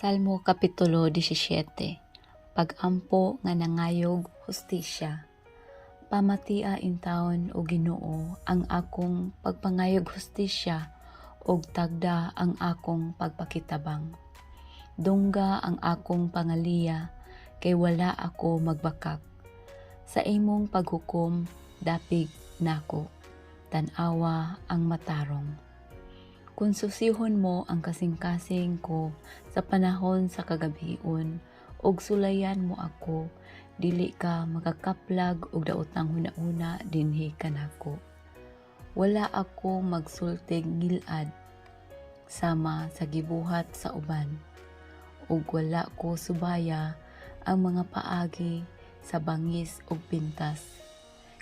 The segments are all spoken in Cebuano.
Salmo Kapitulo 17. Pag-ampo nga nangayog hustisya. Pamatia intawon, o Ginoo, ang akong pagpangayog hustisya ug tagda ang akong pagpakitabang. Dungga ang akong pangaliya kay wala ako magbakak. Sa imong paghukom dapig nako. Tan-awa ang matarong. Kung susihon mo ang kasing-kasing ko sa panahon sa kagabhion ug sulayan mo ako, dili ka makakaplag og daotang hunahuna dinhi kanako. Wala ako magsultig ngilad sama sa gibuhat sa uban, ug wala ko subaya ang mga paagi sa bangis ug pintas.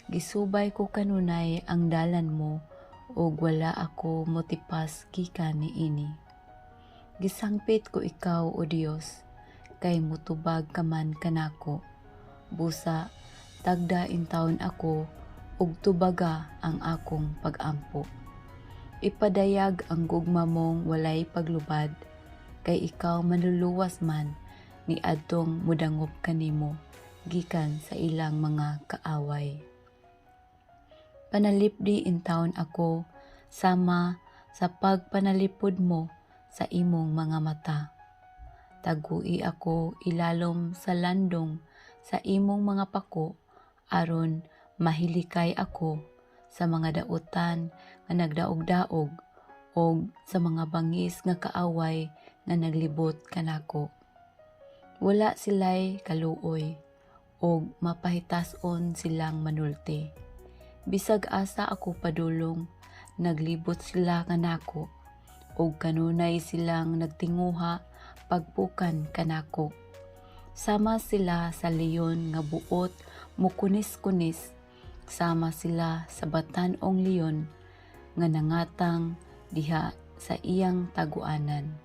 Gisubay ko kanunay ang dalan mo ug wala ako motipas gikan niini. Gisangpit ko ikaw, O Dios, kay motubag ka man kanako. Busa tagda intawon ako ug tubaga ang akong pag-ampo. Ipadayag ang gugma mong walay paglubad, kay ikaw manluluwas man ni adtong modangop kanimo gikan sa ilang mga kaaway. Panalipdi intawon ako sama sa pagpanalipod mo sa imong mga mata. Tagui ako ilalom sa landong sa imong mga pako aron mahilikay ako sa mga dautan nga nagdaog-daog og sa mga bangis nga kaaway nga naglibot kanako. Wala sila'y kaluoy og mapahitas-on silang manulti. Bisag asa ako padulong, naglibot sila kanako ug kanunay silang nagtinguha pagpukan kanako. Sama sila sa leon nga buot mukunis-kunis, sama sila sa batan-ong leon nga nangatang diha sa iyang taguanan.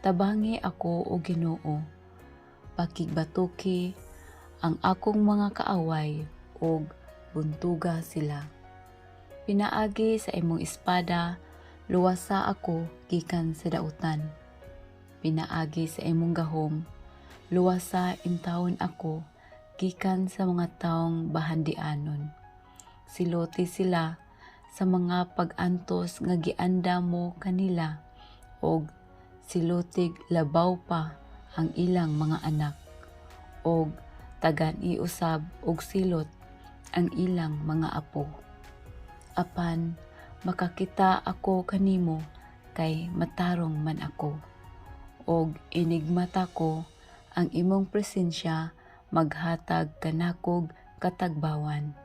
Tabangi ako, o Ginoo, pakigbatuki ang akong mga kaaway ug buntuga sila. Pinaagi sa imong espada, luwasa ako gikan sa dautan. Pinaagi sa imong gahom, luwasa intawon ako gikan sa mga taong bahandianon. Siloti sila sa mga pag-antos nga giandam mo kanila og silutig labaw pa ang ilang mga anak og tagan-i usab og silot ang ilang mga apo. Apan makakita ako kanimo kay matarong man ako. Og inigmata ko ang imong presensya maghatag kanakog katagbawan.